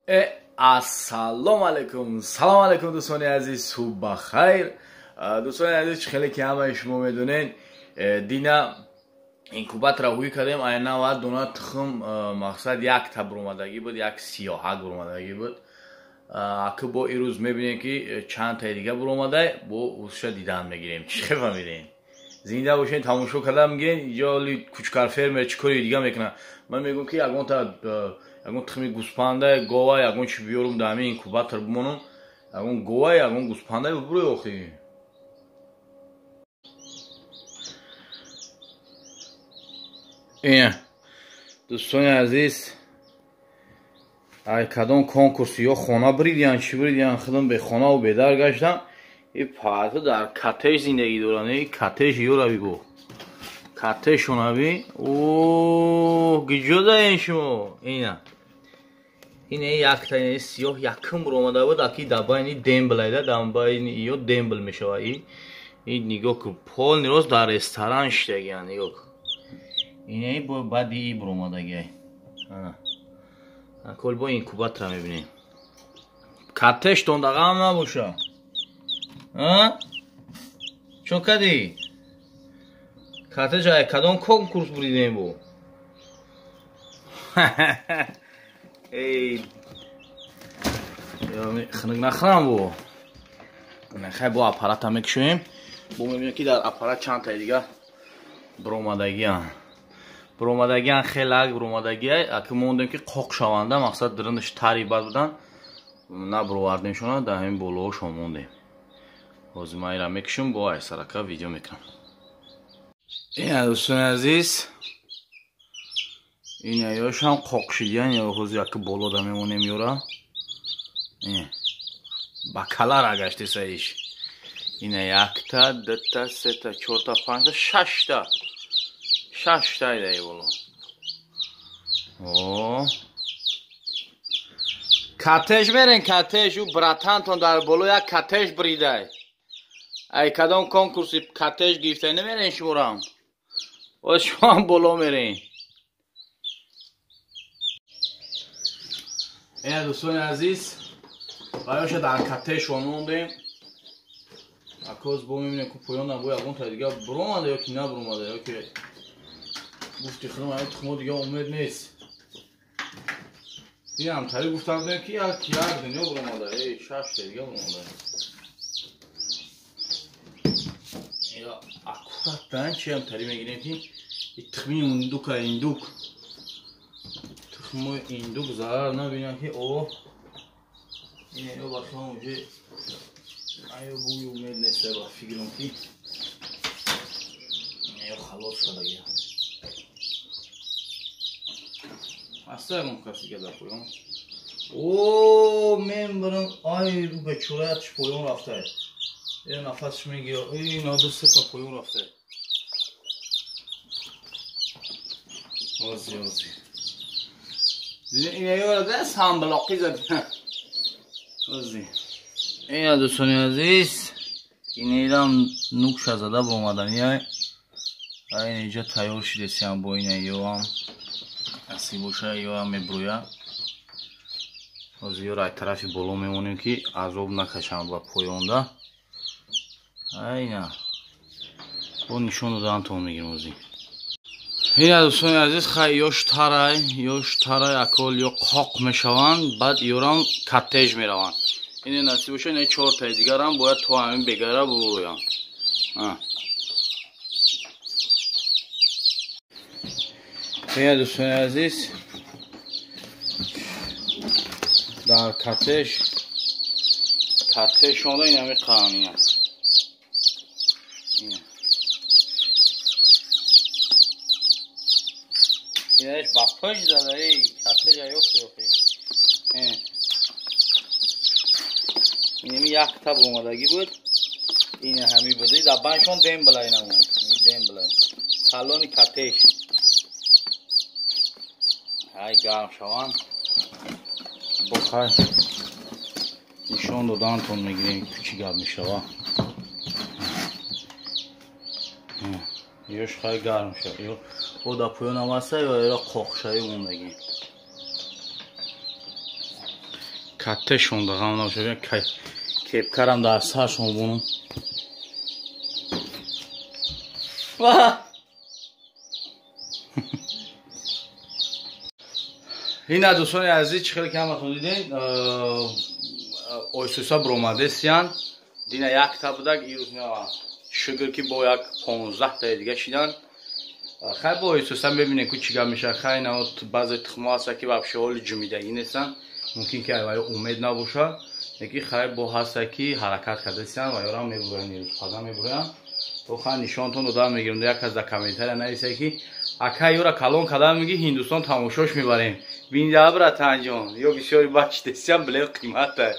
Ассалому алайкум, салом алайкум дӯстони азиз, субҳ бахайр. Дӯстони азиз, чӣ хеле ки ҳамаи шумо медонед, дина инкубатора ҳуй кардем, ай 90 дона тухм, мақсад якта буромадагӣ буд, як сиёҳак буромадагӣ буд. Аки бо ирӯз мебинем ки чанд таи дига буромадай, бо усша дидан мегирем. Чӣ хел фаҳмидем? Зинда бошед, тамошо карда мегирем. Иҷо кучкар фермер чӣ кори дига мекунад? Ман мегӯям ки ягонта ягон тухми гӯспанда, гова, ягон чи биёрум, дар ҳамин инкубатор бимонам, ягон гова, ягон гӯспанда бибурӯй охи. Ина дӯстони азиз, ай кадом конкурс ё хона бридиян, чӣ бридиян, худам бехонаву бедар гаштам. И паҳто дар коттедж зиндагӣ доранд. И коттедж ёра бигӯ, коттеҷшонаби. О, гиҷо даен шумо? Ина ина якта ина сиёҳ якум буромада буд, аки дар байни дембл айда, дар байни ё дембл мешава. И нигоҳ кун, полный рост дар ресторан шидагиян, нигоҳ кун. Инаи бо баъди и буромадагиай. Кол бо инкубатора мебинем. Коттеҷтон дағам набоша. Чо кардӣ? Коттеҷ ай кадом конкурс буридем бо? Эй, хунук нахӯрам бо. Хай, бо аппарата мекушоем. Бо мебинем ки дар аппарат чанд таи дига буромадагиан. Буромадагиан хелак буромадагиай, аки мондем ки қоқ шаванда, мақсад диринаш тари бад будан, набуровардемшона, дар ҳамин болоҳошон мондем. Ҳозир ман ира мекушам, бо айсарака видео мекунам. Ина дӯстони азиз, ина ёшам қоқ шидиян, ё ҳозир яки болода мемонем ёра. Ба калара гаштеса иш. Ина якта, дута, сета, чорта, панҷта, шашта. Шашта идаи боло. О. Коттеҷ мерен, коттеҷ, ӯ братантон дар боло як коттеҷ бридай. Ай кадом конкурси коттеҷ гирифта намерен шуморам? Оз шумоам боло мерен. Ина дӯстони азиз, баёша дар коттеҷшон мондем. Акоз бо мебинем ку поён набо ягон та дига буромада ё ки набуромада, ё ки гуфти худам ай тухмо дига умед нест. Инам тари гуфта будем ки як як дунё буромада, эй шаш та дига буромада. Я аккуратно чиам тари мегирем ки тухми индука, индук. Тухмои индук зарар набинам ки о ин ё бахам уже аю буи умед нест, ба фикрам ки ё халос шудагия. Аста ягон каси га дар поён. О, мен барам, ай бечораятш поён рафта. Э, нафасш мегира. Эй, наду сета поён рафта. Ози, ози. Ина ёра да самблоқи зад. Ози. Ина дӯстони азиз, ина ирам нукша зада буромадани ай. Ай иҷа тайёр шидесиам бо ина ёам. Насиб боша ёам мебурӯя. Ҳозир ёро ай тарафи боло мемонем ки азоб накашанд ба поёнда. Айна. Бо нишон додаантон мегирем ҳозир. Ина дӯстони азиз, хай ёш тарай, ёш тарай, акол ё қоқ мешаванд, баъд ёрам коттеҷ мераванд. Ина насиб боша, ина чортаи дигарам бояд то ҳамин бегара бурӯянд. Ина дӯстони азиз, дар коттеҷ коттеҷшонда ина меқаҳам ина. Инаш ба пӯш зада, эй, коттеҷ аёфт ёфт. Инами якта буромадагӣ буд. Ина ҳами буд. Дар баншон дембла инамон. Дембла. Калони коттеҷ. Ай гарм шаванд. Бо хай нишон додаантон мегирем чӣ гап мешава. Ёш хай гарм шава. Ё бо дар поён ам аста, ё эра қоқшавӣ мондагӣ. Каттешон да ғам набошад. Кепкарам дар саршон бунум. Ина дӯстони азиз, чӣ хеле ки ҳаматон дидем, ойсуса биромадесиян. Дина якта будак, ирӯз шукр ки бо як 15 таи дига шидан. Хай бо ойсуса мебинем ку чӣ гап мешавад. Хай на баъзе тухмо ҳаста ки вообще ҳоли ҷумидагӣ нестанд, мумкин ки айваё умед набошад, лекин хай бо ҳаста ки ҳаракат кардасиян ва ёрам мебуранд, ирӯз пага мебуранд. То хай нишонтон дода мегирем. Як кас дар комментария нависа ки ака ёра калон кадам меги Ҳиндустон тамошош мебарем. Бинда братанҷон, ё бисёри бачдесиям билет қимата.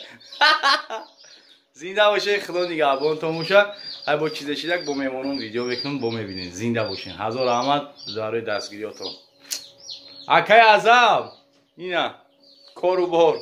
Зинда бошед, худо нигаҳбонтон боша. Ай бо чизе шидак бо меҳмонон видео мекунем, бо мебинед. Зинда бошед. Ҳазор раҳмат барои дастгириётон. Акай Азам, ина кору бор.